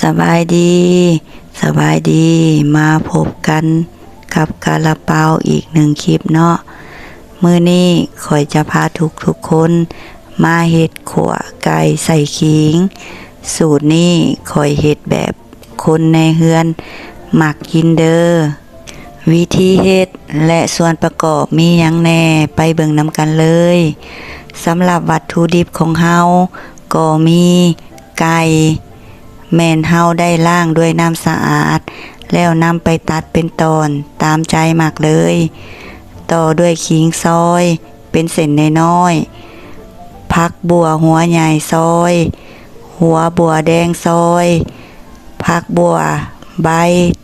ສະບາຍດີ, ສະບາຍດີ, ມາພົບກັນກັບກາລາເປົາອີກໜຶ່ງຄລິບເນາະ. ມື້ນີ້ຂ້ອຍຈະພາທຸກໆຄົນມາເຮັດຂົ້ວໄກ່ໃສ່ຂີງ. ສູດນີ້ຂ້ອຍເຮັດແບບຄົນໃນເຮືອນມັກກິນເດີ້. ວິທີເຮັດ ແລະ ສ່ວນປະກອບມີຫຍັງແດ່ ໄປເບິ່ງນຳກັນເລີຍ. ສຳລັບວັດຖຸດິບຂອງເຮົາກໍມີ ໄກ່ ແມ່ນເຮົາໄດ້ລ້າງດ້ວຍນ້ຳສະອາດ ແລ້ວນຳໄປຕັດເປັນຕອນຕາມໃຈມັກເລີຍ. ຕໍ່ດ້ວຍຂີງຊອຍເປັນເສັ້ນນ້ອຍໆ, ຜັກບົ່ວຫົວໃຫຍ່ຊອຍ, ຫົວບົ່ວແດງຊອຍ, ຜັກບົ່ວໃບ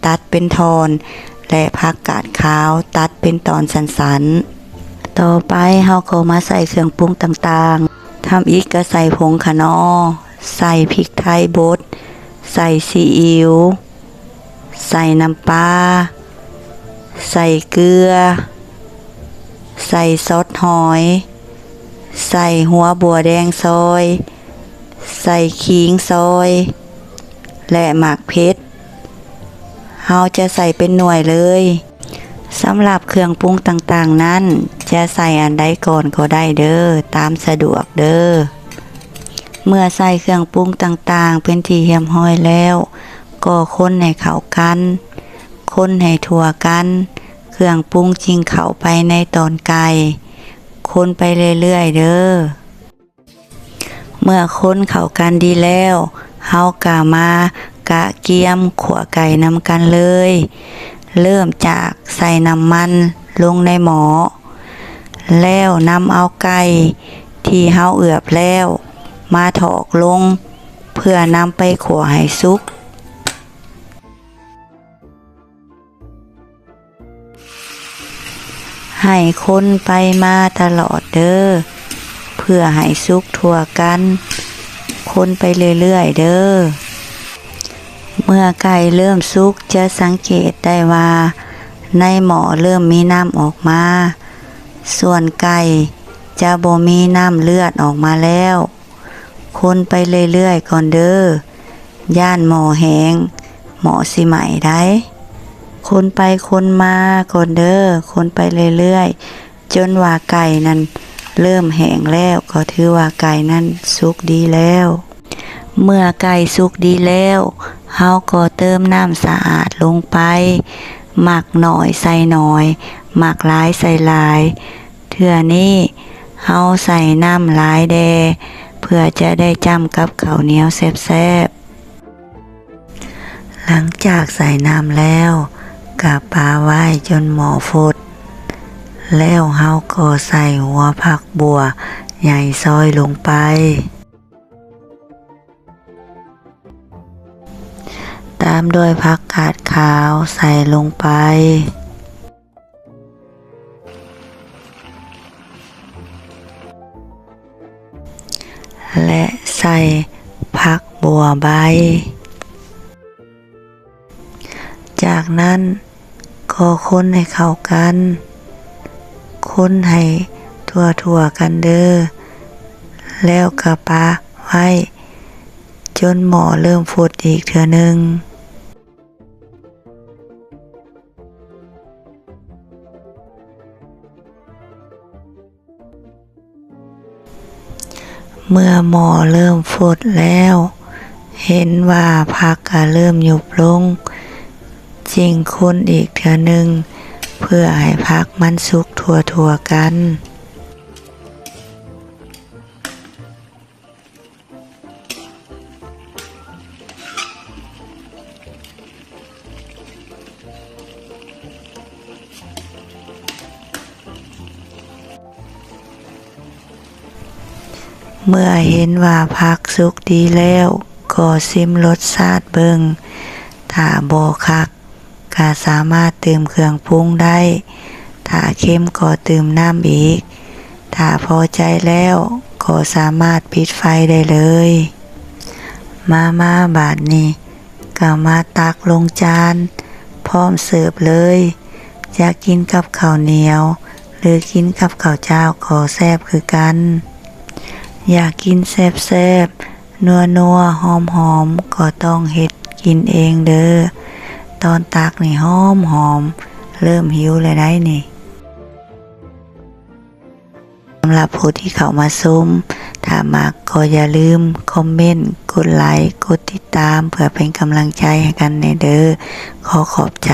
ຕັດເປັນທ່ອນ ແລະ ຜັກກາດຂາວຕັດເປັນຕອນສັ້ນໆ. ຕໍ່ໄປເຮົາກໍມາໃສ່ເຄື່ອງປຸງຕ່າງໆ. ທຳອິດກໍໃສ່ຜົງຂະໜໍ, ໃສ່ພິກໄທບົດ, ໃສ່ຊີອິ້ວ, ໃສ່ນ້ຳປາ, ໃສ່ເກືອ, ໃສ່ຊອດຫອຍ, ໃສ່ຫົວບົ່ວແດງຊອຍ, ໃສ່ຂີງຊອຍ ແລະ ໝາກເຜັດ. ເຮົາຈະໃສ່ເປັນໜ່ວຍເລີຍ. ສຳລັບເຄື່ອງປຸງຕ່າງໆນັ້ນ ຈະໃສ່ອັນໃດກ່ອນກໍໄດ້ເດີ້ ຕາມສະດວກເດີ້. ເມື່ອໃສ່ເຄື່ອງປຸງຕ່າງໆເປັນທີ່ຮຽບຮ້ອຍແລ້ວ ກໍຄົນໃຫ້ເຂົ້າກັນ, ຄົນໃຫ້ທົ່ວກັນ, ເຄື່ອງປຸງຈຶ່ງເຂົ້າໄປໃນຕອນໄກ່. ຄົນໄປເລື້ອຍໆເດີ້. ເມື່ອຄົນເຂົ້າກັນດີແລ້ວ, ເຮົາກໍມາກະກຽມຂົ້ວໄກ່ນຳກັນເລີຍ. ເລີ່ມຈາກໃສ່ນ້ຳມັນລົງໃນໝໍ້, ແລ້ວນຳເອົາໄກ່ທີ່ເຮົາເອືອບແລ້ວມາຖອກລົງ ເພື່ອນຳໄປຂົ້ວໃຫ້ສຸກ. ໃຫ້ຄົນໄປມາຕະຫຼອດເດີ້ ເພື່ອໃຫ້ສຸກທົ່ວກັນ, ຄົນໄປເລື້ອຍໆເດີ້. ເມື່ອໄກ່ເລີ່ມສຸກ ຈະສັງເກດໄດ້ວ່າໃນໝໍ້ເລີ່ມມີນ້ຳອອກມາ, ສ່ວນໄກ່ຈະບໍ່ມີນ້ຳເລືອດອອກມາແລ້ວ. ຄົນໄປເລື້ອຍໆກ່ອນເດີ້ ຢ້ານໝໍ້ແຫ້ງ ໝໍ້ຊິໄໝ້ໄດ໋. ຄົນໄປຄົນມາກ່ອນເດີ້ ຄົນໄປເລື້ອຍໆ ຈົນວ່າໄກ່ນັ້ນເລີ່ມແຫ້ງແລ້ວ ກໍຖືວ່າໄກ່ນັ້ນສຸກດີແລ້ວ. ເມື່ອໄກ່ສຸກດີແລ້ວ ເຮົາກໍເຕີມນ້ຳສະອາດລົງໄປ ໝາກໜ້ອຍໃສ່ໜ້ອຍ ໝາກຫຼາຍໃສ່ຫຼາຍ. ເທື່ອນີ້ເຮົາໃສ່ນ້ຳຫຼາຍແດ່ ເພື່ອຈະໄດ້ຈ້ຳກັບເຂົ້າໜຽວແຊບໆ. ຫຼັງຈາກໃສ່ນ້ຳແລ້ວ ກະປະໄວ້ຈົນໝໍ້ຟົດ ແລ້ວເຮົາກໍໃສ່ຫົວຜັກບົ່ວໃຫຍ່ຊອຍລົງໄປ ຕາມດ້ວຍຜັກກາດຂາວໃສ່ລົງໄປ ແລະ ໃສ່ຜັກບົ່ວໃບ. ຈາກນັ້ນກໍຄົນໃຫ້ເຂົ້າກັນ, ຄົນໃຫ້ທົ່ວໆກັນເດີ້, ແລ້ວກະປະໄວ້ຈົນໝໍ້ເລີ່ມຟົດອີກເທື່ອໜຶ່ງ. ເມື່ອໝໍ້ເລີ່ມຟົດແລ້ວ, ເຫັນວ່າຜັກກະເລີ່ມຍຸບລົງ, ຈຶ່ງຄົນອີກເທື່ອໜຶ່ງ ເພື່ອໃຫ້ຜັກມັນສຸກທົ່ວໆກັນ. ເມື່ອເຫັນວ່າຜັກສຸກດີແລ້ວ, ກໍຊິມລົດຊາດເບິ່ງ. ຖ້າບໍ່ຄັກ, ກະສາມາດຕື່ມເຄື່ອງປຸງໄດ້, ຖ້າເຄັມກໍຕື່ມນ້ຳອີກ, ຖ້າພໍໃຈແລ້ວກໍສາມາດປິດໄຟໄດ້ເລີຍ. ມາ ມາ ບາດນີ້ກະມາຕັກລົງຈານພ້ອມເສີບເລີຍ. ຈະກິນກັບເຂົ້າໜຽວ ຫຼື ກິນກັບເຂົ້າຈ້າວກໍແຊບຄືກັນ. ຢາກກິນແຊບໆ ນົວໆ ຫອມໆ ກໍຕ້ອງເຮັດ ກິນເອງເດີ. ຕອນຕັກນີ້ຫອມໆ ເລີ່ມຫິວແລ້ວໃດ໋ນີ້. ສຳລັບຜູ້ທີ່ເຂົ້າມາຊົມ, ຖ້າມັກກໍຢ່າລືມຄອມເມັນ, ກົດໄລ, ກົດຕິດຕາມ ເພື່ອເປັນກຳລັງໃຈໃຫ້ກັນແດ່ເດີ. ຂໍຂອບໃຈ.